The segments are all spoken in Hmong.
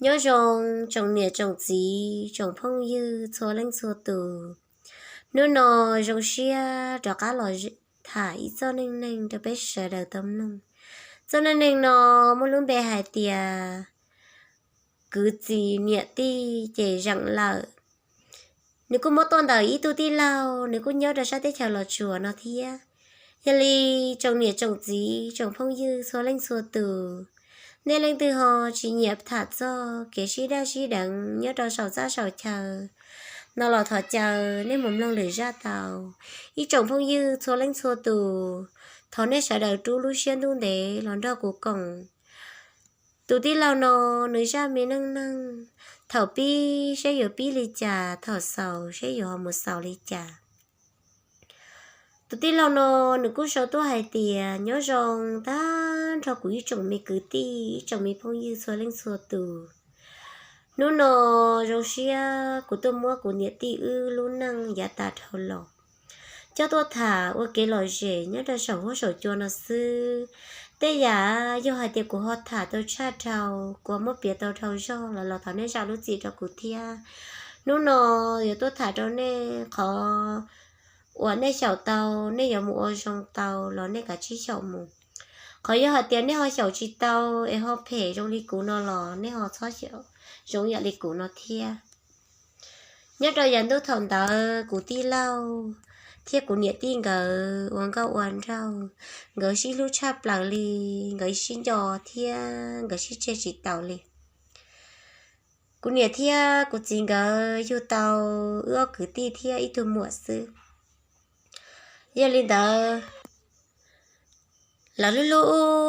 Nyob zoo tsoom niam tsoom txiv tsoom phooj ywg txhua leej txhua tus. Hnub no zoo siab rov qab los tham ib txoj neej neeg rau peb sawv daws tau mloog. Txoj neej neeg no muaj lub npe hais tias kwv txiv niam tij ces zeem lawm. Nws kuj muab tuaj ntawm ib tug tij laug, nws kuj nyob rau sab teb chaws Los Tsuas no thiab. Yog li tsoom niam tsoom txiv tsoom phooj ywg txhua leej txhua tus, nej leej twg ho tsis nyiam tham txog kev sib daj sib deev nyob rau saum txaj saum chaw no los thov caw nej mus mloog lwm zaj tau. Ib tsoom phooj ywg txhua leej txhua tus, thov nej sawv daws rub lub siab ntuj ntev los nrog kuv koom. Tus tij laug no nws zaj me neej neeg, thaum pib seb yuav pib li cas, thaum xaus seb yuav ho mus xaus li cas. Tus tij laug no nws kuj sau tuaj hais tias, nyob zoo tag nrho kuv ib tsoom me kwv tij, ib tsoom me phooj ywg txhua leej txhua tus. Hnub no zoo siab kuv tuaj muab kuv niam tij wb lub neej yav tas dhau los coj tuaj tham ua kev lom zem nyob rau saum huab saum cua no xwb. Tej yam yog hais tias kuv ho tham tau tshaj dhau, kuv ho muab piav tau dhau zog los los thov nej zam lub txim rau kuv thiab. Hnub no yuav tuaj tham rau nej, qhov uas nej xyaum tau, nej yuav mus ua zoo tau los nej kav tsij xyaum mus. Qhov yog hais tias nej ho xyaum tsis tau es ho phem zoo li kuv no los nej ho txhob xyaum zoo yam li kuv no thiab. Nyob rau yav ntuj thaum ntawd kuv tij laug thiab kuv niam tij nkawd ua nkauj ua nraug, nkawd sib hlub tshaj plaws li, nkawd sib nco thiab nkawd sib tseg tsis taus li. Kuv niam thiab kuv txiv nkawd yug tau wb ob kwv tij thiab ib tug muam xwb. Yog li ntawd, lawv hlub hlub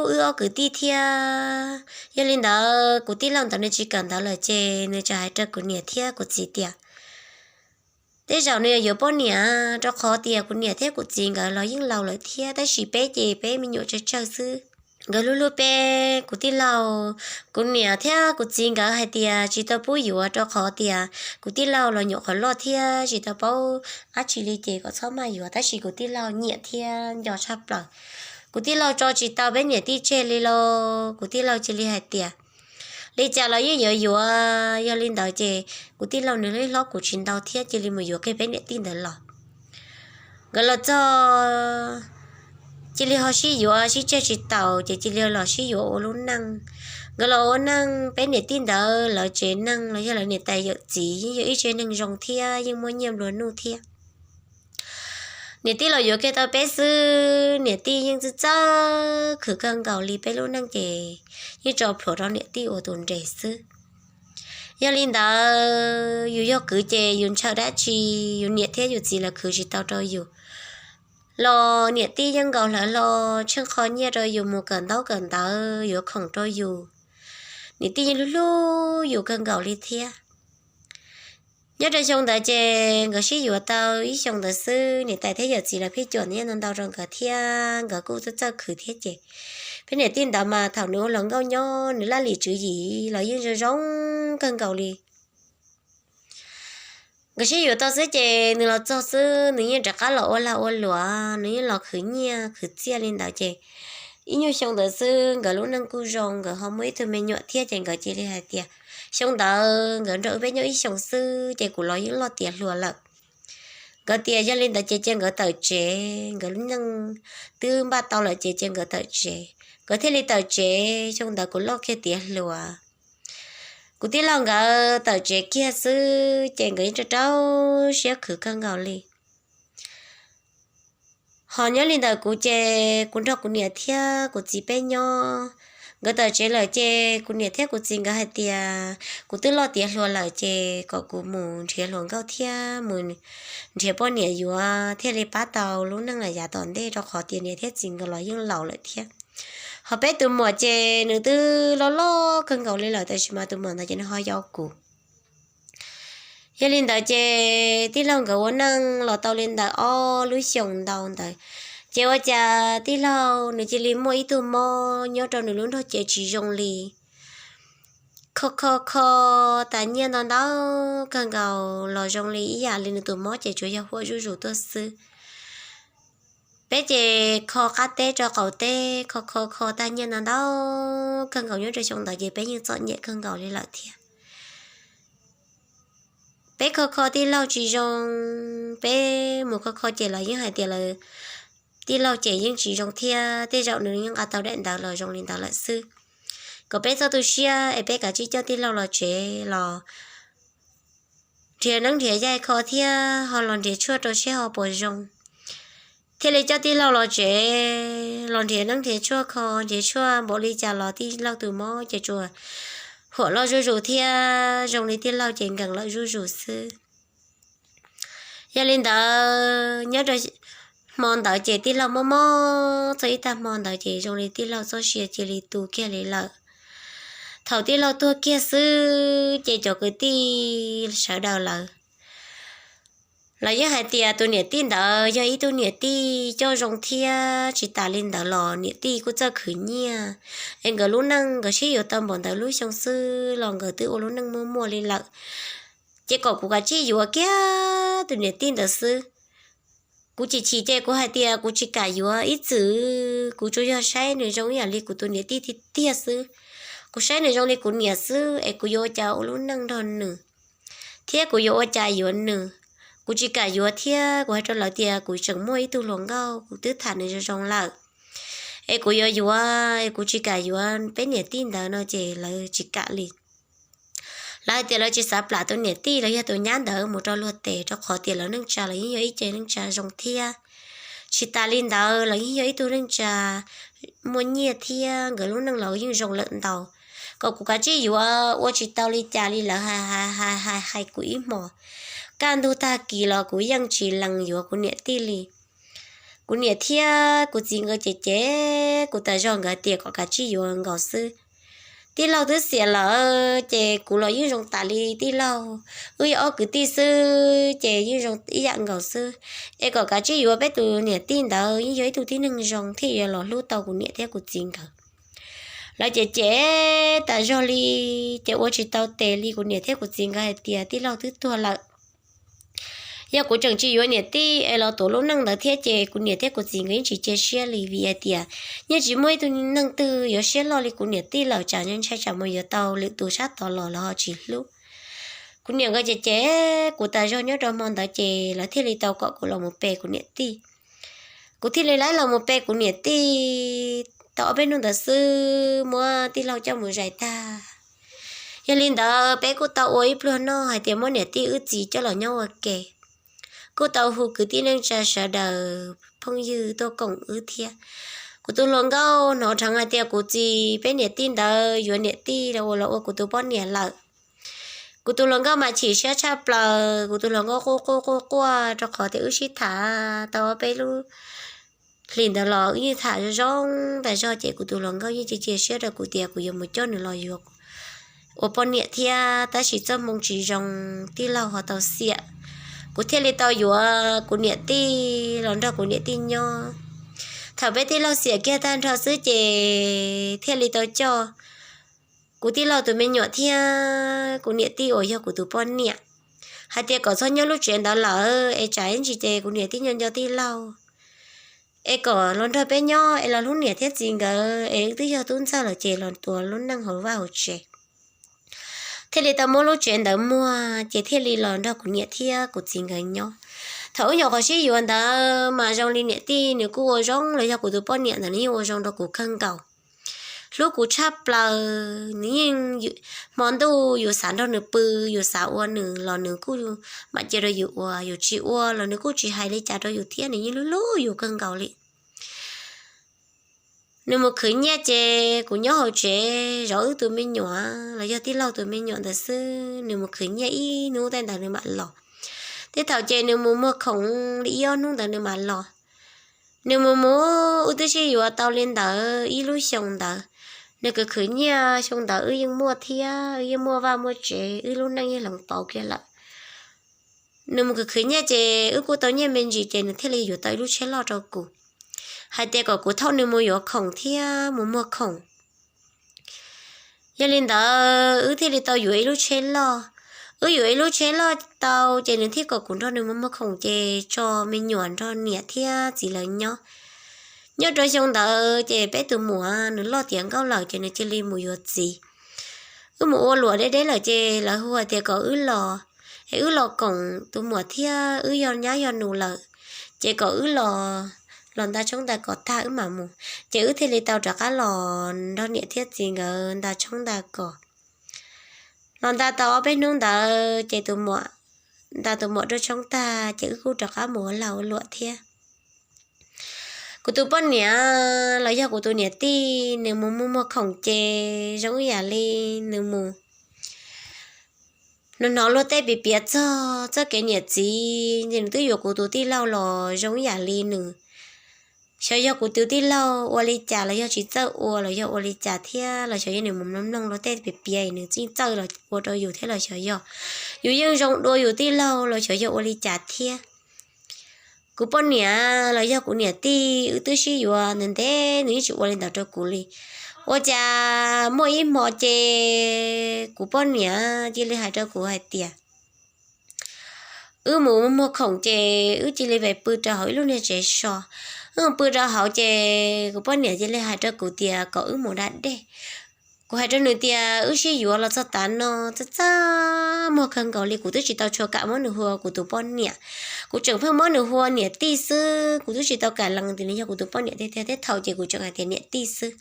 wb ob kwv tij thiab. Yog li ntawd kuv tij laug ntawd nws tsis kawm ntawv lawm ces nws txawm hais rau kuv niam thiab kuv txiv tias, tej zaum nws yuav yuav poj niam, rau qhov tias kuv niam thiab kuv txiv nkawd los yeej laus lawm thiab, tab sis peb ces peb me nyuam tsawg tsawg xwb. Nkawd hlub hlub peb, kuv tij laug, kuv niam thiab kuv txiv nkawd hais tias tsis tau pub yuav rau qhov tias kuv tij laug los nyuam qhuav loj thiab tsis tau paub dab tsi li ces kom txhob maj yuav, tab sis kuv tij laug nyiam thiab nco tshaj plaws. Kuv tij laug tso tsis tau peb niam tij tseg li los kuv tij laug cia li hais tias li cas los yeej yuav yuav. Yog li ntawd ces kuv tij laug nws yeej hlob kuv tsis ntau thiab cia li mus yuav kiag peb niam tij ntawd los. Nkawd los txog cia li ho sib yuav sib tseg tsis taus ces cia li los sib yuav ua lub neej. Nkawd los ua neej, peb niam tij ntawd lawv tsev neeg los yog lawv niam tais yawm txiv yeej yog ib tsev neeg zoo thiab yeej muaj nyiaj nplua nuj thiab. Niam tij los yuav kiag tau peb xwb, niam tij yeej txawj txawj khwv kawg nkaus li, peb lub neej ces yeej tso plhuav rau niam tij ua tus nres xwb. Yog li ntawd yus yog kwv ces yus ntshaw dab tsi, yus niam thiab yus txiv lawv khwv tsis tau rau yus los niam tij yeej nkaus hlawv hlo tsheej qho nyiaj rau yus mus kawm ntaub kawm ntawv, yuav khoom rau yus. Niam tij yeej hlub hlub yus kawg nkaus li thiab. Nyob rau xyoo ntawd ces nkawd sib yuav tau ib xyoo ntawd xwb, niam tais thiab yawm txiv lawv pheej cuam ntau ntau rau nkawd thiab, nkawd kuj txawj txawj khwv thiab ces peb niam tij ntawd mas thaum nws ua hluas nkauj nyob nws laj lim tswv yim los yeej zoo zoo kawg nkaus li. Nkawd sib yuav tau xwb ces nws los txog xwb nws yeej rov qab los ua lag ua luam, nws yeej los khwv nyiaj khwv txiaj li ntawd ces ib nyuag xyoo ntawd xwb nkawd lub neej kuj zoo, nkawd ho muaj ib tug me nyuam thiab ces nkawd cia li hais tias xyoo ntawd nkawd nrog wb peb nyob ib xyoo xwb ces kuv los yeej loj tiav hluas lawm. Nkawd tias yog li ntawd ces cia nkawd tawm tsev, nkawd lub neej twb npaj tau lawm ces cia nkawd tawm tsev. Nkawd thiaj li tawm tsev, xyoo ntawd kuv loj kiag tiav hluas. Kuv tij laug nkawd tawm tsev kiag xwb ces nkawd yeej rau rau siab khwv kawg nkaus li. Ho nyob li ntawd kuv ces kuv nrog kuv niam thiab kuv txiv peb nyob, Nkawd tawm tsev lawm ces kuv niam thiab kuv txiv nkawd hais tias kuv twb loj tiav hluas lawm ces kom kuv mus nrhiav hluas nkauj thiab mus nrhiav poj niam yuav thiaj li pab tau lub neej los yav tom ntej rau qhov tias niam thiab txiv nkawd los yeej laus lawm thiab. Ho peb tus muam ces nws twb loj loj kawg nkaus li lawm tab sis mas tus muam ntawd ces nws ho yau kuv. Yog li ntawd ces tij laug nkawd ua neej los tau li ntawm ob lub xyoos ntau ntawd, ces ua cas tij laug nws cia li muaj ib tug mob nyob rau nws lub nrog cev tsis zoo li. Kho kho kho tas nyiaj ntau ntau kawg nkaus los zoo li ib yam li nws tus mob ces tsuas yog huam zuj zus tuaj xwb. Peb ces kho qab teb rau qaum teb, kho kho kho tag nyiaj ntau ntau kawg nkaus nyob rau xyoo ntawd ces peb yeej txom nyem kawg nkaus li lawm thiab. Peb kho kho tij laug tsis zoo, peb mus kho kho ces lawv yeej hais tias lawv tij laug ces yeej tsis zoo thiab, tej zaum nws yeej nqa tau daim ntawv los zoo li ntawd lawm xwb. Kom peb txhob tu siab es peb kav tsij coj tij laug los tsev los nrhiav neeb nrhiav yaig kho thiab ho los nrhiav tshuaj rau seb ho puas zoo. Thiaj li coj tij laug los tsev los nrhiav neeb nrhiav tshuaj kho, nrhiav tshuaj npaum li cas los tij laug tus mob ces tsuas huam loj zuj zus thiab zoo li tij laug ces nkees lawm zuj zus xwb. Yog li ntawd nyob rau hmo ntawd ces tij laug mob mob txog ib tag hmo ntawd ces zoo li tij laug txoj sia cia li tu kiag li lawm. Thaum tij laug tuag kiag xwb ces cov kwv tij sawv daws lawm, lawv yeej hais tias tus niam tij ntawd yog ib tug niam tij coj zoo thiab tsis tas li ntawd los niam tij kuj txawj khwv nyiaj, es nkawd lub neej nkawd sib yuav tau npaum ntawd lub xyoo xwb los nkawd twb ua lub neej muaj muaj li lawm. Ces kom kuv kav tsij yuav kiag tus niam tij ntawd xwb. Kuv chim chim ces kuv hais tias kuv tsis kam yuav ib txwm, kuv tsuas yog saib nws zoo ib yam li kuv tus niam tij tiag tiag xwb. Kuv saib nws zoo li kuv niam xwb es kuv yuav ua cas ua lub neej nrog nws, thiab kuv yuav ua cas yuav nws. Kuv tsis kam yuav thiab kuv hais rau lawv tias kuv tseem muaj ib tug hluas nkauj kuv twb tham nws zoo zoo lawm, es kuv yuav yuav es kuv tsis kam yuav peb niam tij ntawd no ces lawv tsis kam li. Lawv hais tias lawv tsis xav plam tus niam tij los yog tus nyab ntawd mus rau luag tes rau qhov tias lawv neej tsa los yeej yog ib ce neej tsa zoo thiab. Tsis tas li ntawd los yeej yog ib tug neej tsa muaj nyiaj thiab nkawd lub neej los yeej zoo lawm ntau. Kom kuv kav tsij yuav ua tsis tau li cas li lawv hais hais hais kuv ib hmos. Kaj ntug tag kis los kuv yeej tsis lees yuav kuv niam tij li. Kuv niam thiab kuv txiv nkawd ces ces kuv tas zog nkawd tias kom kav tsij yuav nkaus xwb. Tij laug twb xiam lawm ces kuv los yeej zoo tas li tij laug. Wb yog ob kwv tij xwb ces yeej zoo ib yam nkaus xwb. Es kom kav tsij yuav peb tus niam tij ntawd yeej yog ib tug tib neeg zoo thiaj yuav los hlub tau kuv niam thiab kuv txiv nkawd. Lawv ces ces tas zog li, ces ua tsis tau tes li kuv niam thiab kuv txiv nkawd hais tias tij laug twb tuag lawm. Yog kuv tseem tsis yuav niam tij es los tuav lub neej ntawd thiab ces kuv niam thiab kuv txiv nkawd yeej tsis cia siab li vim hais tias yeej tsis muaj ib tug neeg twg yuav siab loj li kuv niam tij lawm, tsam ntshai tsam mus yuav tau lwm tus sab tod los lawv ho tsis hlub. Kuv niam nkawd ces ces kuv tas zog nyob rau hmo ntawd ces lawv thiaj li tau kom kuv los mus pe kuv niam tij. Kuv thiaj li laib los mus pe kuv niam tij. Tau ob peb hnub ntawd xwb muab tij laug coj mus zais tag. Yog li ntawd peb kuj tau ua ib pluag noj hais tias muab niam tij wb txiv coj los nyob ua ke. Kuj tau hu kwv tij neej tsa sawv daws phooj ywg tuaj koom wb thiab. Kuv tus hluas nkauj hnov dheev hais tias kuv txiv peb niam tij ntawd yuav niam tij los ua los ua kuv tus poj niam lawm. Kuv tus hluas nkauj mas chim siab tshaj plaws, kuv tus hluas nkauj quaj quaj quaj quaj rau qhov tias wb sib tham tau ob peb lub hlis ntawd los wb yeej tham zoo zoo tas zog ces kuv tus hluas nkauj yeej cia cia siab rau kuv tias kuv yuav mus coj nws los yuav ua poj niam thiab, tab sis txoj hmoo tsis zoo, tij laug ho tau xiam. Kuv thiaj li tau yuav kuv niam tij los nrog kuv niam tij nyob. Thaum peb tij laug xiam kiag tag nrho xwb ces thiaj li tau coj kuv tij laug tus me nyuam thiab kuv niam tij uas yog kuv tus poj niam hais tias kom txhob nyob lub tsev ntawd lawm es tsam ib ntsis ces kuv niam tij nco nco tij laug, es kom los nrog peb nyob es los hlub niam thiab txiv nkawd es twb yog tub ntxawg lawm ces los tuav lub neej hauv vaj hauv tsev. Thiaj li tau muab lub tsev ntawd muag ces thiaj li los nrog kuv niam thiab kuv txiv nkawd nyob. Thaum wb nyuam qhuav sib yuav ntawd mas zoo li niam tij nws kuj ua zoo los yog kuv tus poj niam ntawd nws yeej ua zoo rau kuv kawg nkaus, hlub kuv tshaj plaws. Nws yeej, hmo ntuj yus xav nrog nws pw, yus xav ua nws los nws kuj mam cia rau yus ua, yus tsis ua los nws kuj tsis hais li cas rau yus thiab, nws yeej hlub hlub yus kawg nkaus li. Nws mus khwv nyiaj ces kuv nyob hauv tsev zov wb tus me nyuam los yog tij laug tus me nyuam ntawd xwb. Nws mus khwv nyiaj ib hnub tej ntawd nws mam los. Tej thaum ces nws mus muag khoom li ib ob hnub ntawd nws mam los. Nws mus mus, wb twb sib yuav tau li ntawd ib lub xyoo ntawd. Nws khwv khwv nyiaj xyoo ntawd wb yeej muaj thiab, wb yeej muaj vaj muaj tsev, wb lub neej yeej hloov pauv kiag lawm. Nws mus khwv khwv nyiaj ces wb kuj tau nyiaj me ntsis ces nws thiaj li yuav tau ib lub tsheb loj rau kuv, hais tias kom kuv thauj nws mus yuav khoom thiab mus muag khoom. Yog li ntawd wb thiaj li tau yuav ib lub tsheb loj. Wb yuav ib lub tsheb loj tau ces nws thiaj kom kuv nrog nws mus muag khoom ces tso me nyuam nrog niam thiab txiv lawv nyob. Nyob rau xyoo ntawd ces peb tus muam nws loj tiav nkauj lawm ces nws cia li mus yuav txiv. Wb mus ua luam deb deb lawm ces lawv hu hais tias kom wb los, es wb los koom tus muam thiab wb yog nyab yog nus lawm, ces kom wb los, los nta tshoob nta kos tag wb mam mus. Ces wb thiaj li tau rov qab los nrog niam thiab txiv nkawd nta tshoob nta kos. Los nta tau ob peb hnub ntawd ces tus muam, nta tus muam rau tshoob tag ces wb kuj rov qab mus ua lag ua luam thiab. Kuv tus poj niam los yog kuv tus niam tij nws mus muag muag khoom ces zoo ib yam li nws mus hnov hnov luag tej piav piav txog txoj kev niam txiv, nws twb yuav kuv tus tij laug los zoo ib yam li nws xyov yog kuv tus tij laug ua li cas los yog tsis txawj ua los yog ua li cas thiab los xyov yog nws mus mloog mloog luag tej piav piav nws txij txawj los ua rau yus thiab los xyov yog yus yeej zoo dua yus tij laug los xyov yog ua li cas thiab. Kuv poj niam los yog kuv niam tij wb twb sib yuav ntev ntev nws yeej tsis ua li ntawd rau kuv li. Ua cas muaj ib hmo ces kuv poj niam cia li hais rau kuv hais tias, wb mus muag khoom ces wb cia li pw rau hauv ib lub niag tsev so. Wb mus pw rau hauv ces kuv poj niam cia li hais rau kuv tias kom wb mus da dej. Kuv hais rau nws tias wb sib yuav los txog tav no txaj txaj muag kawg nkaus li, kuv twb tsis tau tshua kam muab nws hu ua kuv tus poj niam. Kuv tseem pheej muab nws hu ua niam tij xwb, kuv twb tsis tau kam lees tias nws yog kuv tus poj niam tiag tiag. Tej thaum ces kuv tseem hais tias niam tij xwb.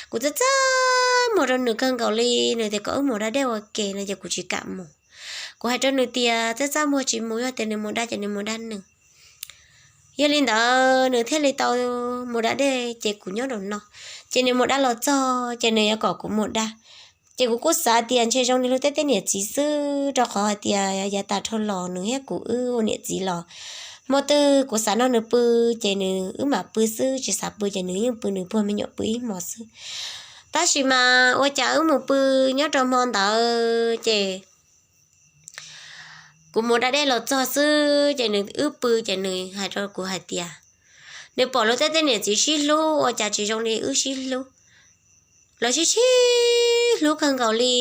Kuv txaj txaj muag rau nws kawg nkaus li, nws tias kom wb mus da dej ua ke no ces kuv tsis kam mus. Kuv hais rau nws tias txaj txaj muag tsis mus, yog tias nws mus da ces nws mus da nws. Yog li ntawd nws thiaj li tau mus da dej ces kuv nyob rau no. Ces nws mus da los txog ces nws yuav kom kuv mus da. Ces kuv kuj xav tias ntshe zoo li luag tej tej niam txiv xwb, rau qhov hais tias yav tas dhau los nws thiab kuv wb ua niam txiv los, hmo twg kuv xav nrog nws pw ces nws wb mam pw xwb, tsis xav pw ces nws yeej pw nws puag me nyuam pw ib hmo xwb. Tab sis mas ua cas wb mus pw nyob rau hmo ntawd ces kuv mus da dej los txog xwb ces nws wb pw ces nws hais rau kuv hais tias nws pom luag tej tej niam txiv sib hlub ua cas tsis zoo li wb sib hlub. Lawv sib sib hlub kawg nkaus li,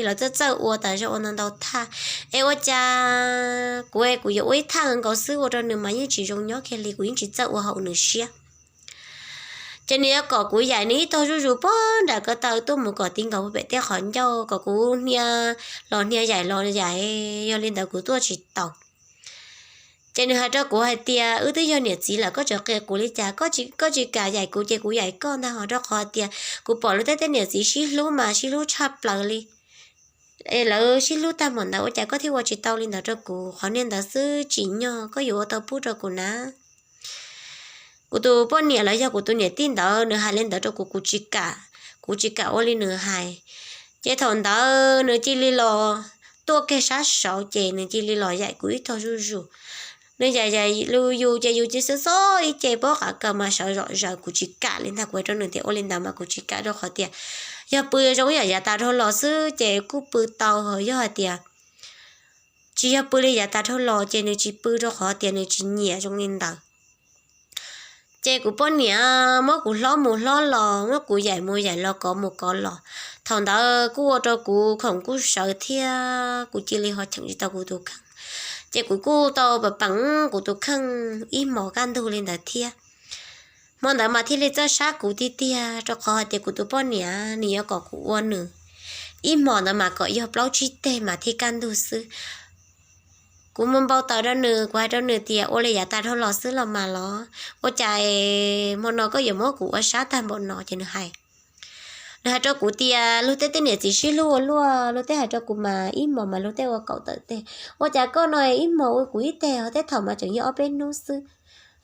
lawv txawj txawj ua tas zog ua ntau ntau thaj. Es ua cas kuv, kuv yuav ua ib thaj nkaus xwb ua rau nws mas yeej tsis zoo nyob kiag li, kuv yeej tsis txawj ua haum nws siab. Ces nws yuav kom kuv yaim nws ib tog zuj zus puag nram ko taw tuaj mus kom ti nkaus pem tej qhov ncauj, kom kuv hnia los hnia yaim los yaim, yog li ntawd kuv tuaj tsis tau. Ces nws hais rau kuv hais tias wb twb yog niam txiv lawm koj tseem qhia kuv li cas, koj tsis kam yaim kuv ces kuv yaim koj ntag hos, rau qhov tias kuv pom luag tej tej niam txiv sib hlub mas sib hlub tshaj plaws li. Es lawv sib hlub tag npaum ntawd ua cas koj thiaj ua tsis tau li ntawd rau kuv, qhov niag ntawd xwb tsim nyog koj yuav ua tau pub rau kuv na. Kuv tus poj niam los yog kuv tus niam tij ntawd nws hais li ntawd rau kuv, kuv tsis kam, kuv tsis kam ua li nws hais. Ces thaum ntawd nws cia li los tuaj kiag sab saud ces nws cia li los yaim kuv ib tog zuj zus. Nws yaim yaim lus yus ces yus cia li xob xob ib ce pob qav kaws mas sawv zom zaws, kuv tsis kam li ntag, kuv hais rau nws tias ua li ntawd mas kuv tsis kam rau qhov tias yog pw zoo ib yam yav tas dhau los xwb ces kuj pw tau, ho yog hais tias tsis yog pw li yav tas dhau los ces nws tsis pw rau qhov tias nws tsis nyiam zoo li ntawd. Ces kuv poj niam muab kuv hlob mus hlob los, muab kuv yaim mus yaim los, kov mus kov los. Thaum ntawd kuj ua rau kuv khoom kuj sawv thiab kuv cia li ho cheem tsis tau kuv tus kheej. Ces kuv kuj tau pam peem kuv tus kheej ib hmos kaj ntug li ntawd thiab. Hmo ntawd mas thiaj li txawj sab kuv tiag tiag, rau qhov hais tias kuv tus poj niam nws yuav kom kuv ua nws ib hmos ntawd mas kom yog plaub tsib teg mas thiaj kaj ntug xwb. Kuv mus npau taws rau nws, kuv hais rau nws tias ua li yav tas dhau los xwb los mas los, ua cas hmo no koj yuav muab kuv ua sab tag npaum no? Ces nws hais, nws hais rau kuv tias luag tej tej niam txiv sib hlub ua luaj, luag tej hais rau kuv mas ib hmos mas luag tej ua kaum tawm teg, ua cas koj no ib hmos ua kuv ib teg, ho tej thaum mas tseem yog ob peb hnub xwb.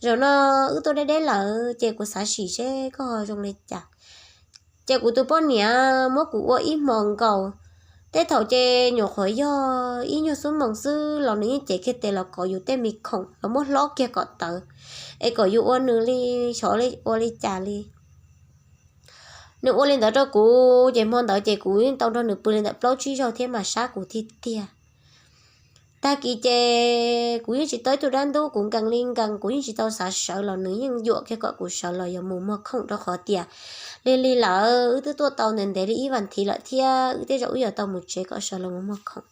Zaum no wb tuaj deb deb lawm ces kuv xav sim seb koj ho zoo li cas. Ces kuv tus poj niam muab kuv ua ib hmos nkaus. Tej thaum ces nyuam qhuav yog ib nyuag xuab moos xwb los nws yeej cev kiag tes los kov yus tej me khoom los muab hlob kiag kom tawv, es kom yus ua nws li, xyov ua li cas li. Nws ua li ntawd rau kuv ces hmo ntawd ces kuv yeej tau nrog nws pw li ntawm plaub tsib zaug thiab mas sab kuv tiag tiag. Tag kis ces kuv yeej tsis tau ib tug dab ntub, kuv nkees li nkees, kuv yeej tsis tau xav sawv los nws yeej yuam kiag kom kuv sawv los yog mus muag khoom rau qhov tias lig lig lawm wb twb tuaj tau ntev ntev li ib vas thiv lawm thiab wb tej zaum wb yuav tau mus tsev kom sawv los mus muag khoom.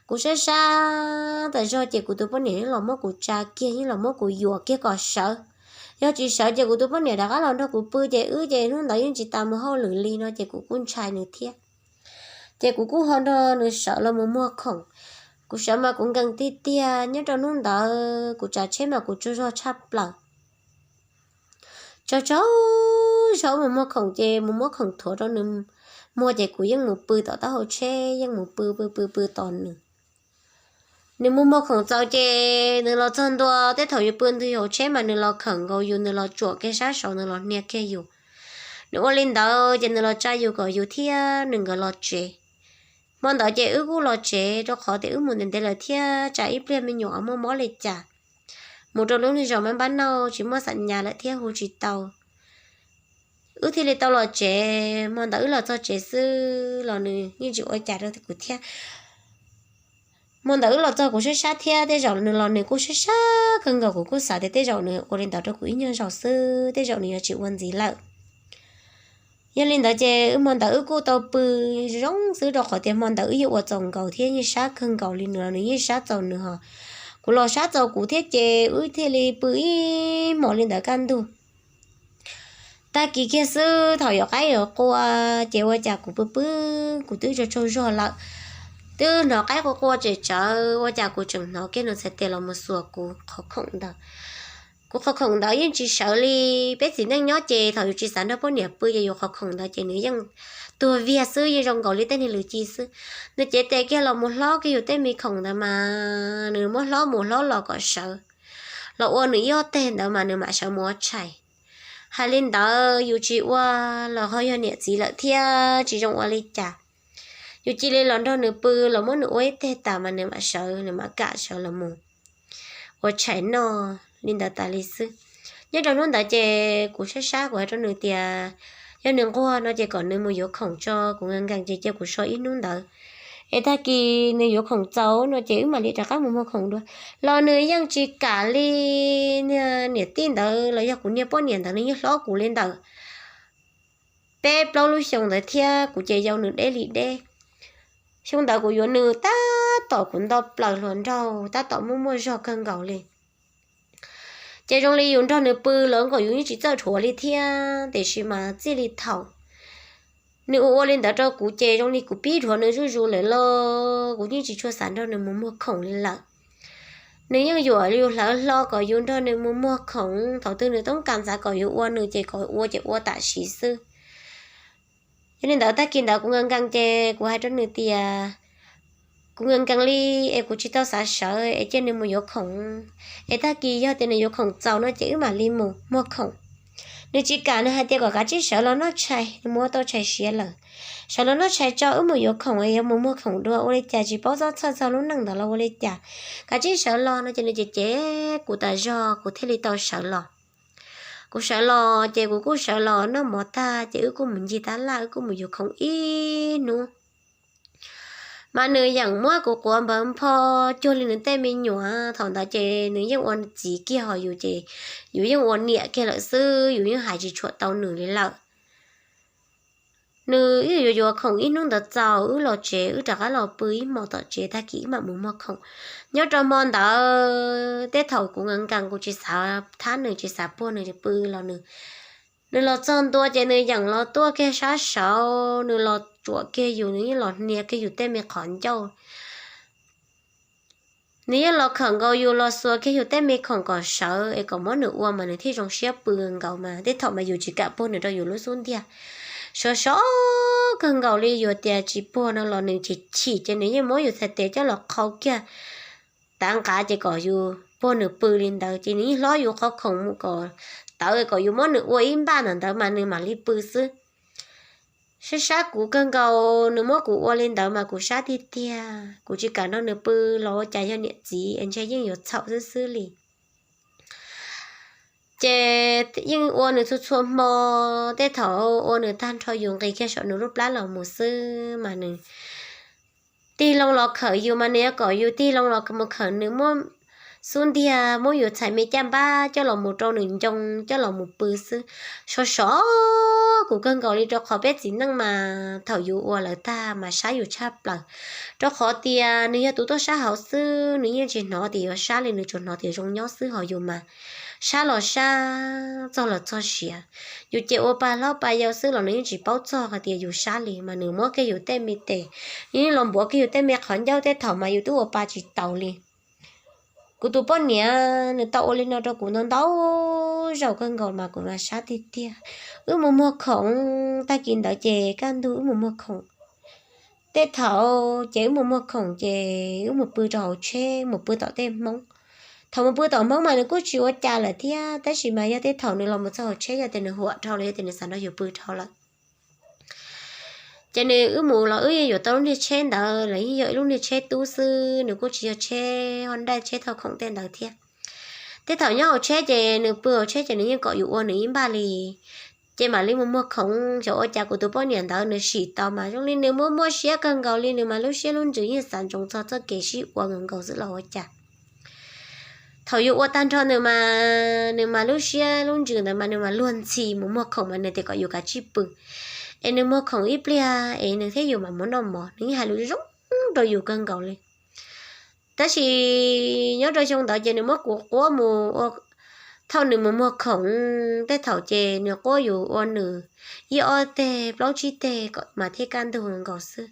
Kuv sab sab tas zog ces kuv tus poj niam yeej los muab kuv tsa kiag, yeej los muab kuv yuam kiag kom sawv. Yog tsis sawv ces kuv tus poj niam rov qab los nrog kuv pw ces wb ces hnub ntawd yeej tsis tas mus hauj lwm li no ces kuv kuj ntshai nws thiab. Ces kuv kuj ho nrog nws sawv los mus muag khoom. Kuv sawv mas kuv nkees tiag tiag, nyob rau hnub ntawd kuv tsav tsheb mas kuv tsaug zog tshaj plaws. Tsaug tsaug zog mus muag khoom ces mus muab khoom thuav rau nws muag ces kuv yeej mus pw tom taub hau tsheb, yeej mus pw pw pw pw tos nws. Nws mus muag khoom txaus ces nws los txog ntua, tej thaum yus pw ntwg hauv tsheb mas nws los khawm nkaus yus, nws los tsuam kiag sab saud, nws los hnia kiag yus. Nws ua li ntawd ces nws los tsa yus kom yus thiab nws nkawd los tsev. Hmo ntawd ces wb kuj los tsev rau qhov tias wb mus ntev ntev lawm thiab tsam ib pliag me nyuam muaj mob li cas, mus rau lub niag zos mab npab nauj tsis muaj xam nyas lawm thiab hu tsis tau. Wb thiaj li tau los tsev, hmo ntawd wb los txog tsev xwb los nws yeej tsis ua cas rau kuv thiab. Hmo ntawd wb los txog kuv sab sab thiab, tej zaum nws los nws kuj sab sab kawg nkaus, kuv kuj xav tias tej zaum nws ua li ntawd rau kuv ib nyuag zaus xwb, tej zaum nws yuav tsis ua ntxiv lawm. Yog li ntawd ces wb hmo ntawd wb kuj tau pw zoo xwb rau qhov tias hmo ntawd wb yeej ua txaus nkaus thiab yeej sab kawg nkaus li, nws los nws yeej sab txaus nws hos kuv los sab txaus kuv thiab ces wb thiaj li pw ib hmos li ntawd kaj ntug. Tag kis kiag xwb thaum yuav qaib yuav qua ces ua cas kuv pw pw kuv twb tsaug tsaug zog lawm, twb hnov qaib qua qua tsem tsawv, ua cas kuv tseem hnov kiag nws txhais tes los mus xuas kuv qhov khoom ntawd. Kuv qhov khoom ntawd yeej tsis sawv li. Peb txiv neej nyob ces thaum yus tsis xav nrog poj niam pw ces yus qhov khoom ntawd ces nws yeej tuag viag xwb, yeej zoo nkaus li tej niag lwm ci xwb. Nws cev tes kiag los mus hlob kiag yus tej me khoom ntawd mas nws muab hlob mus hlob los kom sawv, los ua nws ib ob teg ntawd mas nws mam sawv mus ua tshais. Hais li ntawd yus tsis ua los ho yog niam txiv lawm thiab tsis zoo ua li cas. Yus cia li los nrog nws pw los muab nws ua ib teg tas mas nws mam sawv, nws mam kam sawv los mus ua tshais noj li ntawd tas li xwb. Nyob rau hnub ntawd ces kuv sab sab kuv hais rau nws tias yog nws nquag no ces kom nws mus yuav khoom tso, kuv nkees nkees ces cia kuv so ib hnub ntawd. Es tag kis nws yuav khoom txaus no ces wb mam li rov qab mus muag khoom dua. Los nws yeej tsis kam li, niam tij ntawd los yog kuv niag poj niam ntawd nws yeej hlob kuv li ntawm peb plaub lub xyoo ntawd thiab kuv ces yau nws deb li deb. Xyoo ntawd kuv yuav nws tab tom kuv nto plaws hluas nraug, tab tom muaj muaj zog kawg nkaus li. Ces zoo li yus nrog nws pw los nkaus yus yeej tsis txawj dhuav li thiab, tiam sis mas txij li thaum nws ua ua li ntawd rau kuv ces zoo li kuv pib dhuav nws zuj zus lawm los kuv yeej tsis tshua xav nrog nws mus muag khoom li lawm. Nws yeej yuam yus hlawv hlo kom yus nrog nws mus muag khoom, thaum twg nws toob kas ntxav kom yus ua nws ces kom ua ces ua tam sim xwb. Yog li ntawd tag kis ntawd kuv nkees nkees ces kuv hais rau nws tias kuv nkees nkees li es kuv tsis tau xav sawv es cia nws mus yuav khoom, es tag kis yog tias nws yuav khoom txaus no ces wb mam li mus muag khoom. Nws tsis kam, nws hais tias kom kav tsij sawv los noj tshais, nws mus ua tau tshais siav lawm. Sawv los noj tshais tso, wb mus yuav khoom, yuav mus muag khoom dua, ua li cas tsis paub txoj txhawj txog lub neej ntawd los ua li cas. Kav tsij sawv los no ces nws cem cem kuv tas zog kuv thiaj li tau sawv los. Kuv sawv los ces kuv kuj sawv los noj mov tag ces wb kuj mus ncig tab laj, wb kuj mus yuav khoom ib hnub. Mas nws yeej muab kuv quav npawv npho cuag li nws tej me nyuam. Thaum ntawd ces nws yeej ua txiv kiag hos yus ces yus yeej ua niam kiag lawm xwb, yus yeej hais tsis tshua tau nws li lawm. Nws wb yuav yuav khoom ib hnub ntawd txaus, wb los tsev, wb rov qab los pw ib hmos tom tsev, tag kis wb mam mus muag khoom. Nyob rau hmo ntawd tej thaum kuv nkees nkees kuv tsis xav thab nws, tsis xav puag nws pw los nws, nws los txog ntua ces nws yeem los tuaj kiag sab saud, nws los tsuam kiag yus, nws yeej los hnia kiag yus tej me qhov ncauj. Nws yeej los khawm nkaus yus, los xuas kiag yus tej me khoom kom sawv es kom muab nws ua mas nws thiaj zoo siab pw nkaus mas. Tej thaum mas yus tsis kam puag nws rau yus lub xub ntiag. Sov sov kawg nkaus li, yus tias tsis puag no los nws chim chim ces nws yeej muab yus txhais tes coj los qhau kiag tav nqav ces kom yus puag nws pw li ntawd, ces nws yeej hlob yus qhov khoom mus kom tawv kom yus muab nws ua ib npaj ntawm ntawd mas nws mam li pw xwb. Sab sab kuv kawg nkaus, nws muab kuv ua li ntawd mas kuv sab tiag tiag, kuv tsis kam nrog nws pw los ua cas yog niam txiv es ntshe yeej yuav txhaum xwb xwb li. Ces yeej ua nws txhua txhua hmo, tej thaum ua nws tag nrho yus nqis kiag saum nws lub plab los mus xwb mas nws tig loo los khawm yus mas nws yuav kom yus tig loo los mus khawm nws, muab xub ntiag muab yus txhais me caj npab coj los mus rau nws ncoo coj los mus pw xwb. Sov sov kuv kawg nkaus li rau qhov peb txiv neej mas thaum yus ua lawm tag mas sab yus tshaj plaws, rau qhov tias nws yog tus tuaj sab hauv xwb, nws yeej tsis hnov tias yuav sab li, nws tsuas hnov tias zoo nyob xwb, ho yus mas sab los sab, txog los txog siav. Yus ces ua pa hlob pa yau xwb los nws yeej tsis paub txog hais tias yus sab li, mas nws muab kiag yus tej me tes, nws yeej los npuav kiag yus tej me qhov ncauj, tej thaum mas yus twb ua pa tsis taus li. Kuv tus poj niam nws tau ua li no rau kuv ntau ntau zaus kawg nkaus mas kuv mas sab tiag tiag. Wb mus muag khoom, tag kis ntawd ces kaj ntug wb mus muag khoom. Tej thaum ces wb mus muag khoom ces wb mus pw rau hauv tsheb, mus pw tom tej hmoob. Thaum mus pw tom hmoob mas nws kuj tsis ua cas lawm thiab, tab sis mas yog tej thaum nws los mus txog hauv tsheb, yog tias nws huam dhau los yog tias nws xav nrog yus pw dhau lawm, ces nws, wb mus los wb yeej yuav tau lub niag tsheb ntawd los yeej yog ib lub niag tsheb tub xwb, nws kuj tsis yog tsheb Honda, tsheb thauj khoom tej ntawd thiab. Tej thaum nyob hauv tsheb ces nws pw hauv tsheb ces nws yeej kom yus ua nws ib npaj li, ces mam li mus muag khoom. Xyov ua cas kuv tus poj niam ntawd nws sim tau mas zoo li nws muaj muaj siab kawg nkaus li, nws mas lub siab lub ntsws yeej xav ntsoov txog txoj kev sib ua nkaus nkaus xwb los ua cas. Thaum yus ua tag nrho nws mas, nws mas lub siab lub ntsws ntawd mas nws mas luag ntxhi, mus muag khoom mas nws tias kom yus kav tsij pw, es nws muag khoom ib pliag es nws thiab yus mam mus noj mov, nws yeej hais lus zoo rau yus kawg nkaus li. Tab sis nyob rau xyoo ntawd ces nws muab kuv quab mus ua, thaum nws mus muag khoom, tej thaum ces nws quab yus ua nws ib ob teg plaub tsib teg kom mas thiaj kaj ntug nkaus xwb.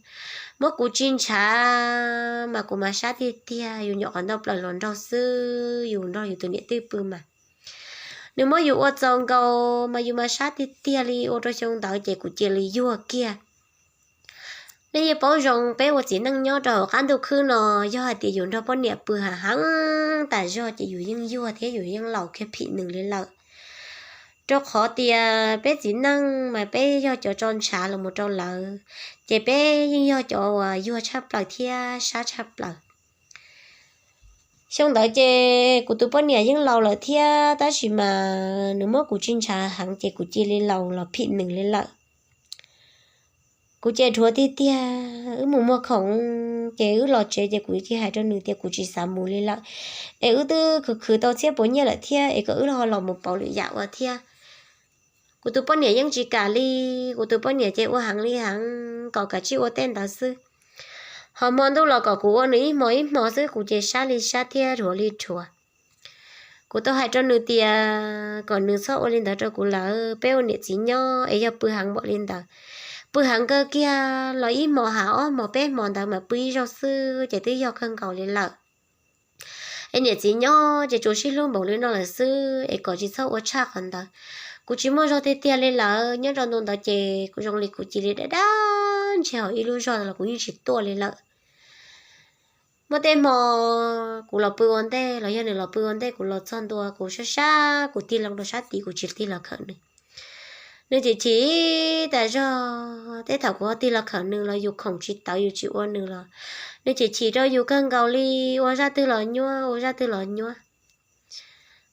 Muab kuv tsis ntshav mas kuv mas sab tiag tiag, yus nyuam qhuav nto plaws hluas nraug xwb, yus nrog yus tus niam tij pw mas nws muab yus ua txaus nkaus mas yus mas sab tiag tiag li. Ua rau xyoo ntawd ces kuv cia li yuag kiag. Nej yeej paub zoo, peb ua txiv neej nyob rau hauv qab ntuj khwb no, yog hais tias yus nrog poj niam pw hav heev tas zog ces yus yeej yuag thiab yus yeej laus kiag phim nws li lawm. Rau qhov tias peb txiv neej mas peb yog cov tso ntshav los mus rau lawv, ces peb yeej yog cov uas yuag tshaj plaws thiab sab tshaj plaws. Xyoo ntawd ces kuv tus poj niam yeej laus lawm thiab, tab sis mas nws muab kuv tsis ntshav heev ces kuv cia li laus los phim nws li lawm. Kuv ces dhuav tiag tiag, wb mus muag khoom ces wb los tsev ces kuv cia hais rau nws tias kuv tsis xav mus li lawm, es wb twb khwv khwv tau txhiab puas nyiaj lawm thiab, es kom wb ho los mus pauv lwm yam ua thiab. Kuv tus poj niam yeej tsis kam li, kuv tus poj niam ces ua heev li heev kom kav tsij ua tej ntawd xwb. Ho hmo ntuj los kom kuv ua nws ib hmo ib hmo xwb, kuv ces sab li sab thiab dhuav li dhuav. Kuv tau hais rau nws tias kom nws txhob ua li ntawd rau kuv lawm, peb ua niam txiv nyob es yog pw heev npaum li ntawd, pw heev kawg kiag los ib hmo ha ob hmo peb hmo ntawd mas pw ib zaug xwb ces twb yog kawg nkaus li lawm. Es niam txiv nyob ces tsuas sib hlub npaum li no lawm xwb, es kom tsis txhob ua tshaj qhov ntawd. Kuv tsis muaj zog tiag tiag li lawm, nyob rau ntu ntawd ces kuv zoo li kuv cia li dab dab ntseg hauv ib lub zog los kuv yeej tsis tuaj li lawm. Muaj tej hmo kuv los pw ua ntej los yog nws los pw ua ntej, kuv los txog ntua kuv sab sab kuv tig loo rau sab tid, kuv tsis tig los khawm nws. Nws chim chim tas zog, tej thaum kuv ho tig los khawm nws los yus khoom tsis tawv yus tsis ua nws los nws chim chim rau yus kawg nkaus li, ua zaj twg los nyuaj, ua zaj twg los nyuaj.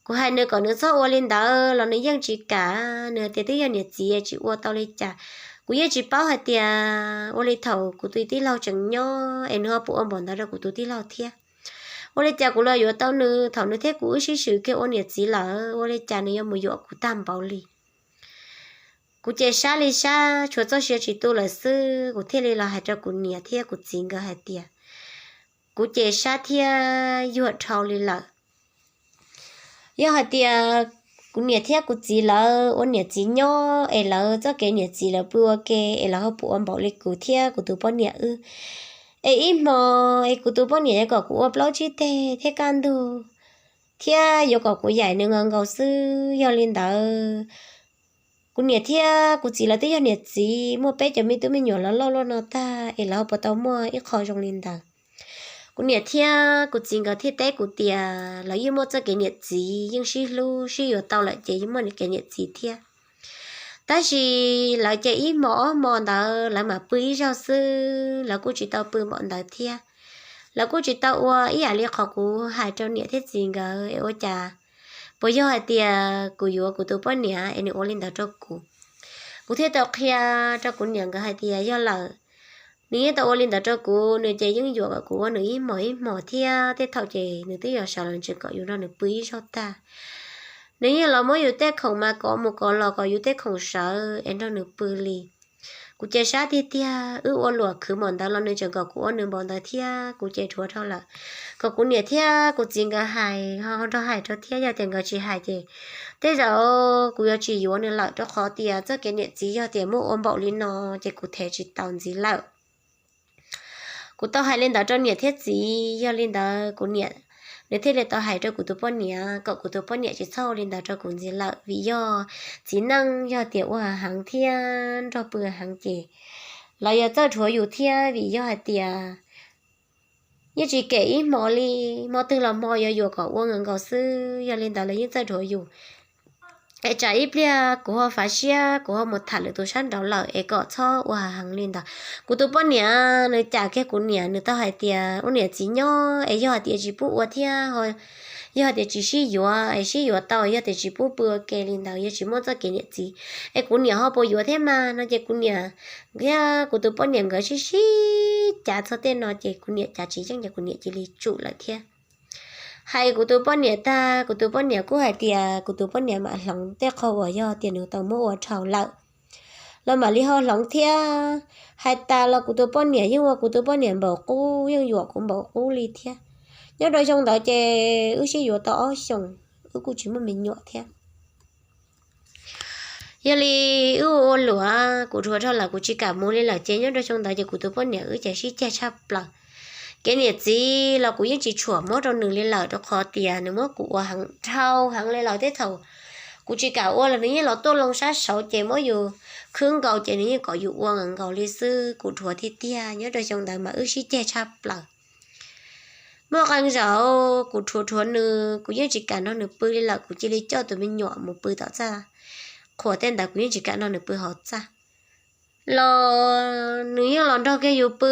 Kuv hais nws kom nws txhob ua li ntawd los nws yeej tsis kam, nws tias twb yog niam txiv tsis ua tau li cas. Kuv yeej tsis paub hais tias ua li thaum kuv tus tij laug tseem nyob es nws ho puas ua npaum ntawd rau kuv tus tij laug thiab. Ua li cas kuv los yuav tau nws thaum nws thiab kuv wb sib swm kiag ua niam txiv lawm, ua li cas nws yuav mus yuam kuv tag npaum li. Kuv ces sab li sab, tshuav txoj sia tsis tu lawm xwb, kuv thiaj li los hais rau kuv niam thiab kuv txiv nkawd hais tias kuv ces sab thiab yuag dhau li lawm. Yog hais tias kuv niam thiab kuv txiv lawv ua niam txiv nyob es lawv txoj kev niam txiv lawv pw ua ke es lawv ho puas ua npaum li kuv thiab kuv tus poj niam wb, es ib hmo es kuv tus poj niam yuav kom kuv ua plaub tsib teg thiab kaj ntug, thiab yuav kom kuv yaim nws nkaus nkaus xwb. Yog li ntawd, kuv niam thiab kuv txiv lawv twb yog niam txiv muaj peb cov me tub me nyuam los loj luaj no tag es lawv ho puas tau muaj ib qho zoo li ntawd. Kuv niam thiab kuv txiv nkawd thiaj teb kuv tias lawv yeej muaj txoj kev niam txiv, yeej sib hlub sib yuav tau lawm ces yeej muaj kev niam txiv thiab. Tab sis lawv ces ib hmo ob hmo ntawd lawv mam pw ib zaug xwb, lawv kuj tsis tau pw npaum ntawd thiab. Lawv kuj tsis tau ua ib yam li qhov kuv hais rau niam thiab txiv nkawd es ua cas, puas yog hais tias kuv yuav kuv tus poj niam es nws ua li ntawd rau kuv. Kuv thiaj tau qhia rau kuv niam nkawd hais tias yog lawm, nws yeej tau ua li ntawd rau kuv, nws ces yeej yuam kom kuv ua nws ib hmos ib hmos thiab, tej thaum ces nws twb yuav sawv los tseem kom yus nrog nws pw ib zaug tag. Nws yeej los muab yus tej khoom mas kov mus kov los kom yus tej khoom sawv es nrog nws pw li. Kuv ces sab tiag tiag, wb ua luam khwv npaum ntawd los nws tseem kom kuv ua nws npaum ntawd thiab, kuv ces dhuav dhau lawm. Kom kuv niam thiab kuv txiv nkawd hais ho nrog hais rau thiab, yog tias nkawd tsis hais ces tej zaum kuv yuav tsis yuav nws lawm, rau qhov tias txoj kev niam txiv yog tias muab ua npaum li no ces kuv thev tsis tau ntxiv lawm. Kuv tau hais li ntawd rau niam thiab txiv, yog li ntawd kuv niam nws thiaj li tau hais rau kuv tus poj niam kom kuv tus poj niam tsis txhob ua li ntawd rau kuv ntxiv lawm, vim yog txiv neej yog tias ua heev thiab nrog pw heev ces lawv yuav txawj dhuav yus thiab, vim yog hais tias yeej tsis kem ib hmo li, hmo twg los hmo yuav yuam kom ua nkaus nkaus xwb, yog li ntawd lawv yeej txawj dhuav yus. Es tsam ib pliag kuv ho fav siab kuv ho mus tham lwm tus sab nraud lawm es kom txhob ua heev li ntawd. Kuv tus poj niam nws cam kiag kuv niam, nws tau hais tias ua niam txiv nyob es yog hais tias tsis pub ua thiab, yog hais tias tsis sib yuav es sib yuav tau, yog tias tsis pub pw ua ke li ntawd, yog tsis muaj txoj kev niam txiv es kuv niam ho puas yuav thiab mas no ces kuv niam thiab kuv tus poj niam nkawd sib sib cav txog tej no ces kuv niam cav tsis yeej ces kuv niam cia li tsum lawm thiab. Hais kuv tus poj niam tag, kuv tus poj niam kuj hais tias kuv tus poj niam mam hloov tej qho uas yog tias nws tau muab ua dhau lawm los mam li ho hloov thiab. Hais tas los kuv tus poj niam yeej ua kuv tus poj niam npaum qub, yeej yuam kuv npaum qub li thiab. Nyob rau xyoo ntawd ces wb sib yuav tau ob xyoos, wb kuj tsis muaj me nyuam thiab. Yog li wb ua ua luam, kuv dhuav dhau lawm kuv tsis kam mus li lawm ces nyob rau xyoo ntawd ces kuv tus poj niam wb ces sib ceg tshaj plaws. Kev niam txiv los kuv yeej tsis tshuam muab rau nws li lawm, rau qhov tias nws muab kuv ua heev dhau heev li lawm, tej thaum kuv tsis kam ua los nws yeej los tuaj loo sab saud ces muab yus khwb nkaus ces nws yeej kom yus ua nkaus nkaus li xwb. Kuv dhuav tiag tiag, nyob rau xyoo ntawd mas wb sib ceg tshaj plaws. Muaj qee zaum kuv dhuav dhuav nws, kuv yeej tsis kam nrog nws pw li lawm, kuv cia li coj tus me nyuam mus pw tom txaj qhua. Tej ntawd kuv yeej tsis kam nrog nws pw hauv txaj los nws yeej los nrog kiag yus pw.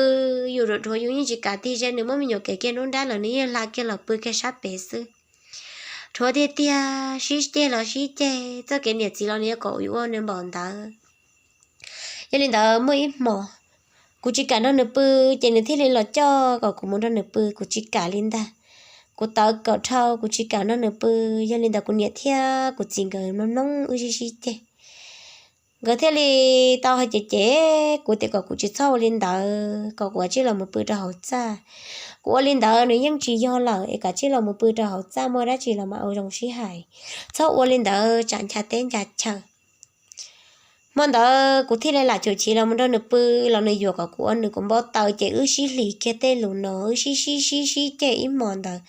Yus dhuav dhuav yus yeej tsis kam tig ze, nws muab me nyuam kev kiag nruab nrab lawm nws yeej hla kiag los pw kiag sab pem xwb. Dhuav tiag tiag, sib ceg los sib ceg, txoj kev niam txiv los nws yuav kom yus ua nws npaum ntawd. Yog li ntawd muaj ib hmo kuv tsis kam nrog nws pw, ces nws thiaj li los coj kom kuv mus nrog nws pw, kuv tsis kam li ntag. Kuv tawv kaum dhau, kuv tsis kam nrog nws pw. Yog li ntawd kuv niam thiab kuv txiv nkawd mloog mloog wb sib sib ceg, nkawd thiaj li tau hais cem cem kuv tias kom kuv tsis txhob ua li ntawd, kom kuv kav tsij los mus pw rau hauv txaj. Kuv ua li ntawd nws yeej tsis yog lawm, es kav tsij los mus pw rau hauv txaj, muaj dab tsi los mas ua zoo sib hais, txhob ua li ntawd tsam ncha teb ncha chaw. Hmo ntawd kuv thiaj li lam chum chiv los mus nrog nws pw, los nws yuam kom kuv ua nws, kuv npau taws ces wb sib hlis kiag tej lus no, wb sib sib sib sib ceg ib hmo ntawd.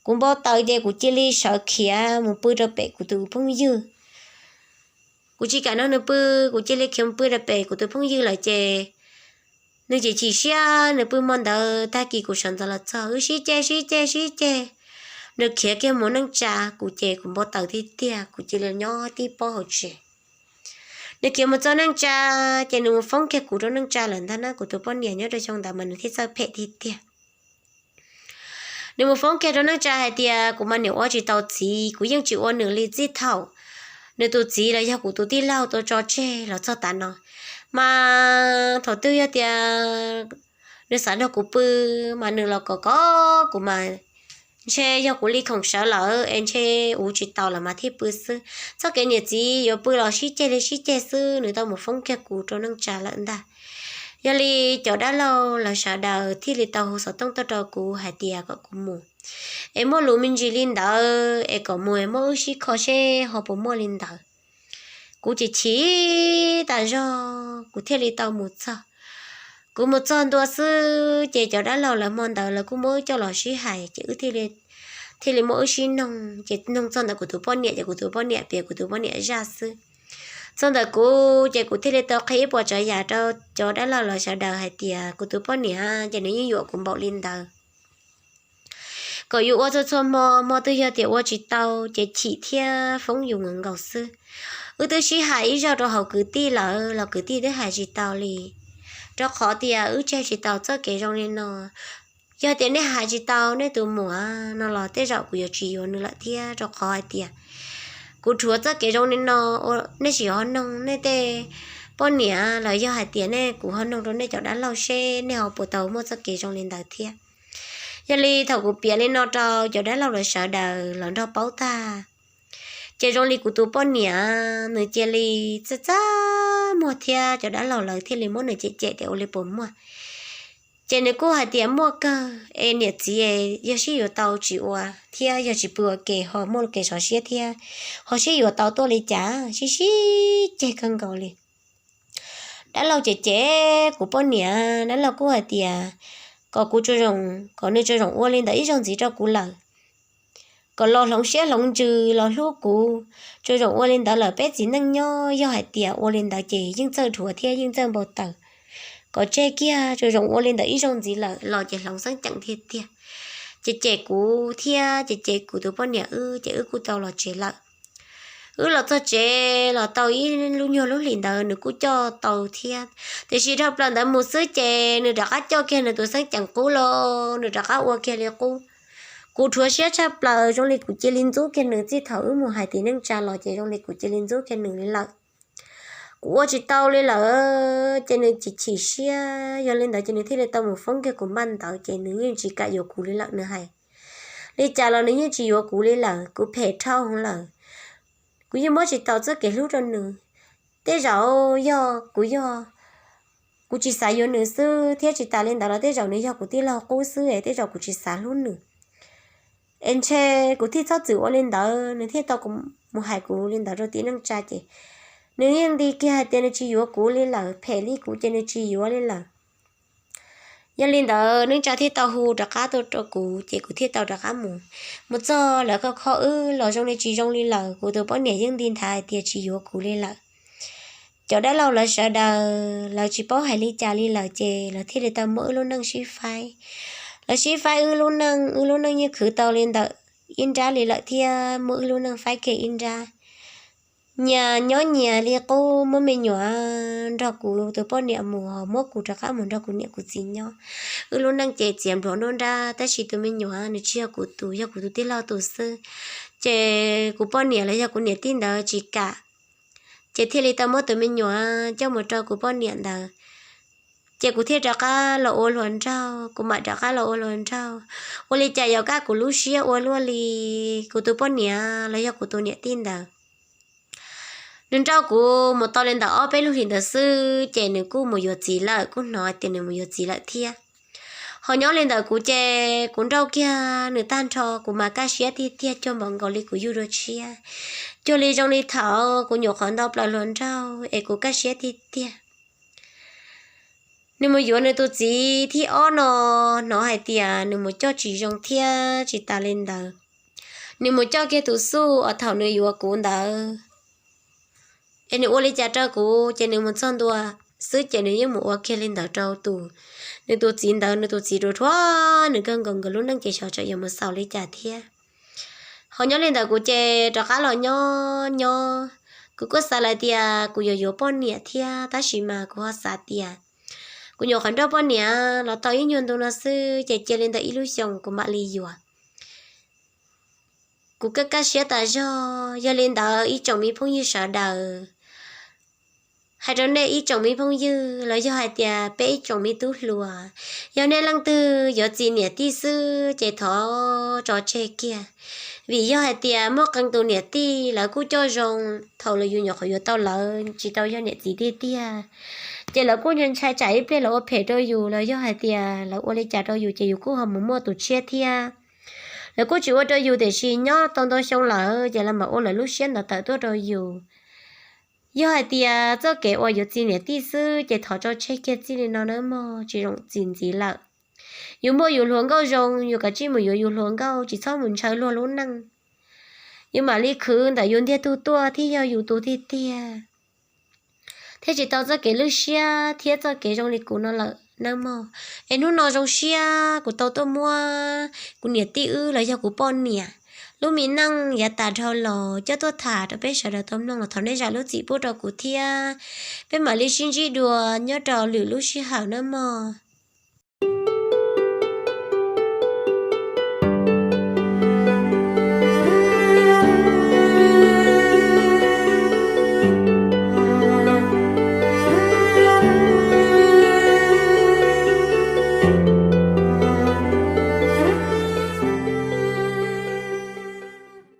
Kuv npau taws ces kuv cia li sawv khiav mus pw rau pem kuv tus phooj ywg. Kuv tsis kam nrog nws pw, kuv cia li khiav mus pw rau pem kuv tus phooj ywg lawm ces nws chim chim siab, nws pw hmo ntawd. Tag kis kuv sawv ntxov los txog, wb sib ceg sib ceg sib ceg, nws khiav kiag mus neej tsa, kuv ces kuv npau taws tiag tiag, kuv cia li nyob tib pob hauv tsev. Nws khiav mus txog neej tsa, ces nws mus foob kiag kuv rau neej tsa lawm ntag na. Kuv tus poj niam nyob rau xyoo ntawd mas nws thiaj txawj phem tiag tiag. Nws mus foob kiag rau neej tsa hais tias kuv mas niam ua tsis tau txiv, kuv yeej tsis ua nws li txij thaum nws tus txiv los yog kuv tus tij laug tau tso tseg los txog tav no. Mas thaum twg yog tias nws xav nrog kuv pw mas nws los kom kom kuv mas ntshe yog kuv li khoom sawv lawm es ntshe uv tsis tau lawm mas thiaj pw xwb. Txoj kev niam txiv yuav pw los sib ceg li sib ceg xwb, nws tau mus foob kiag kuv rau neej tsa lawm ntag. Yog li cov dab laug lawv sawv daws thiaj li tau hu xov tooj tuaj rau kuv hais tias kom kuv mus, es muaj lus me ntsis li ntawd es kom mus es muab wb sib kho seb ho puas muaj li ntawd. Kuv chim chim tas zog, kuv thiaj li tau mus txog. Kuv mus txog ntua xwb ces cov dab laug lawv hmo ntawd lawv kuj muab wb coj los sib hais ces wb thiaj li, thiaj li muab wb sib noog. Ces noog txog ntawm kuv tus poj niam ces kuv tus poj niam piav kuv tus poj niam zaj xwb. Txog ntawm kuv ces kuv thiaj li tau qhia ib puas tsav yam rau cov dab laug lawv sawv daws hais tias kuv tus poj niam ces nws yeej yuam kuv npaum li ntawd. kom yus ua txhua txhua hmo, hmo twg yog tias ua tsis tau ces chim thiab foob yus nkaus nkaus xwb. Wb twb sib hais ib zaug rau hauv kwv tij lawm los kwv tij twb hais tsis tau li, rau qhov tias wb tseg tsis tau txoj kev zoo li no. Yog tias nej hais tsis tau nej tus muam no los tej zaum kuv yuav tsis yuav nws lawm thiab, rau qhov hais tias kuv rhuav txoj kev zoo li no, nej tsis ho noog nej tej poj niam los yog hais tias nej, kuv ho noog rau nej cov dab laug seb nej ho puas tau muaj txoj kev zoo li ntawd thiab. Yog li thaum kuv piav li no rau cov dab laug lawv sawv daws los nrog paub tag, ces zoo li kuv tus poj niam nws cia li txaj txaj muag thiab cov dab laug lawv thiaj li muab nws cem cem tias ua li puas muaj. Ces nws kuj hais tias muaj kawg es niam txiv yog sib yuav tau tsis ua thiab yog tsis pw ua ke ho muaj kev sov siab thiab, ho sib yuav tau tuaj li cas, sib sib ceg kawg nkaus li. Dab laug cem cem kuv poj niam, dab laug kuj hais tias kom kuv tsuas zoo, kom nws tsuas zoo ua li ntawd ib zaug ntxiv rau kuv lawm, kom los hloov siab hloov ntsws los hlub kuv, tsuas zoo ua li ntawd lawm peb txiv neej nyob, yog hais tias ua li ntawd ces yeej txawj dhuav thiab yeej txawj npau taws. Kom tseg kiag, tsuas zoo ua li ntawd ib zaug ntxiv lawm los ces hloov xeeb ceem tiag tiag. Ces cem kuv thiab ces cem kuv tus poj niam wb ces wb kuj tau los tsev lawm. Wb los txog tsev los tau ib lub nyuag lub hlis ntawd nws kuj coj tau thiab, tiam sis dhau plaws ntawd mus xwb ces nws rov qab coj kiag nws tus xeeb ceem qub los nws rov qab ua kiag li qub. Kuv rhuav siab tshaj plaws, zoo li kuv cia li ntxub kiag nws txij thaum wb mus hais tim neej tsa los ces zoo li kuv cia li ntxub kiag nws li lawm. Kuv ua tsis tau li lawm ces nws chim chim siab, yog li ntawd ces nws thiaj li tau mus foob kiag kuv npaj ntawd ces nws yeej tsis kam yuav kuv li lawm, nws hais li cas los nws yeej tsis yuav kuv li lawm, kuv phem dhau lawm. Kuv yeej muab tsis tau txoj kev hlub rau nws. Tej zaum yog kuv yog kuv tsis xav yuav nws xwb thiab tsis tas li ntawd los tej zaum nws yog kuv tij laug qub xwb es tej zaum kuv tsis xav hlub nws. Es ntshe kuv thiaj txhob txwm ua li ntawd, nws thiaj tau mus hais kuv li ntawd rau tim neej tsa ces nws yeej nti kiag hais tias nws tsis yuav kuv li lawm, phem li kuv ces nws tsis yuav li lawm. Yog li ntawd neej tsa thiaj tau hu rov qab tuaj rau kuv ces kuv thiaj tau rov qab mus. Mus txog lawv kho kho wb los zoo li tsis zoo li lawm, kuv tus poj niam yeej nti nthav hais tias tsis yuav kuv li lawm. Cov dab laug lawv sawv daws lawv tsis paub hais li cas li lawm ces lawv thiaj li tau muab wb lub neej sib faib. Lawv sib faib wb lub neej, wb lub neej yeej khwv tau li ntawm ib nrab li lawm thiab muab wb lub neej faib kiag ib nrab. Nyias nyob nyias li qub, muab me nyuam nrog kuv tus poj niam mus, muab kuv rov qab mus nrog kuv niam kuv txiv nyob. Wb lub neej ces txiav npluav nruab nrab, tab sis tus me nyuam nws tsis yog kuv tus, yog kuv tus tij laug tus xwb. Ces kuv poj niam los yog kuv niam tij ntawd tsis kam, ces thiaj li tau muab tus me nyuam coj mus rau kuv poj niam ntawd. Ces kuv thiaj rov qab los ua hluas nraug, kuv mam rov qab los ua hluas nraug. Ua li cas yuav kaj kuv lub siab ua luaj li, kuv tus poj niam los yog kuv tus niam tij ntawd, nws nrauj kuv mus tau li ntawm ob peb lub hlis ntawd xwb ces nws kuj mus yuav txiv lawm, kuj hnov tias nws mus yuav txiv lawm thiab. Ho nyob li ntawm kuv ces kuv nrauj kiag nws tag nrho, kuv mas kaj siab tiag tiag, cuag npaum nkaus li kuv yug dua tshiab, cuag li zoo li thaum kuv nyuam qhuav nto plaws hluas nraug es kuv kaj siab tiag tiag. Nws mus yuav nws tus txiv thib ob no, hnov hais tias nws mus coj tsis zoo thiab tsis tas li ntawd, nws mus coj kiag tus xuj uas thaum nws yuav kuv ntawd. Es nws ua li cas rau kuv ces nws mus txog ntua xwb ces nws yeej mus ua kiag li ntawd rau tus, nws tus txiv ntawd. Nws tus txiv ruam ruam, nws kawg nkaus nkawd lub neej ces xyov tseem yuav mus xaus li cas thiab. Ho nyob li ntawd kuv ces rov qab los nyob nyob, kuv kuj xav lawm tias kuv yuav yuav poj niam thiab, tab sis mas kuv ho xav tias kuv nyuam qhuav nrauj poj niam los tau ib nyuag ntu no xwb ces cia li ntawm ib lub xyoos kuv mam li yuav. Kuv kaj kaj siab tas zog. Yog li ntawd ib tsoom me phooj ywg sawv daws, hais rau nej ib tsoom me phooj ywg los yog hais tias peb ib tsoom me tub hluas, yog nej leej twg yuav txiv niam tij xwb ces thov tso tseg kiag. Vim yog hais tias muaj qee tus niam tij lawv kuj coj zoo, thaum lawv yus nyuam qhuav yuav tau lawv tsis tau yog niam txiv tiag tiag, ces lawv kuj ntshai tsam ib pliag lawv ua phem rau yus los yog hais tias lawv ua li cas rau yus ces yus kuj ho mus muaj tus tshiab thiab. Lawv kuj tsis ua rau yus tiam sis nyob tau ntau xyoo lawm ces lawv mam ua lawv lub siab ntawd tawm tuaj rau yus. Yog hais tias txoj kev uas yuav txiv niam tij xwb ces thov tso tseg kiag txij li no nawb mog, tsis zoo txim ntxiv lawm. Yus muaj yus hluas nkauj zoo, yus kav tsij mus yuav yus hluas nkauj, tsis txhob mus ntshaw luag lub neej. Yus mam li khwv ntawm yus ntiag tug tuaj thiaj yog yus tus tiag tiag, thiaj tsis tau txoj kev lwj siab thiab txoj kev zoo li kuv no lawm. nawb mog. Es hnub no zoo siab kuv tau tuaj muab kuv niam tij wb los yog kuv poj niam lub me neej yav tas dhau los coj tuaj tham rau peb sawv daws tau mloog los thov nej zam lub txim pub rau kuv thiab. Peb mam li sib ntsib dua nyob rau lwm lub sij hawm nawb mog.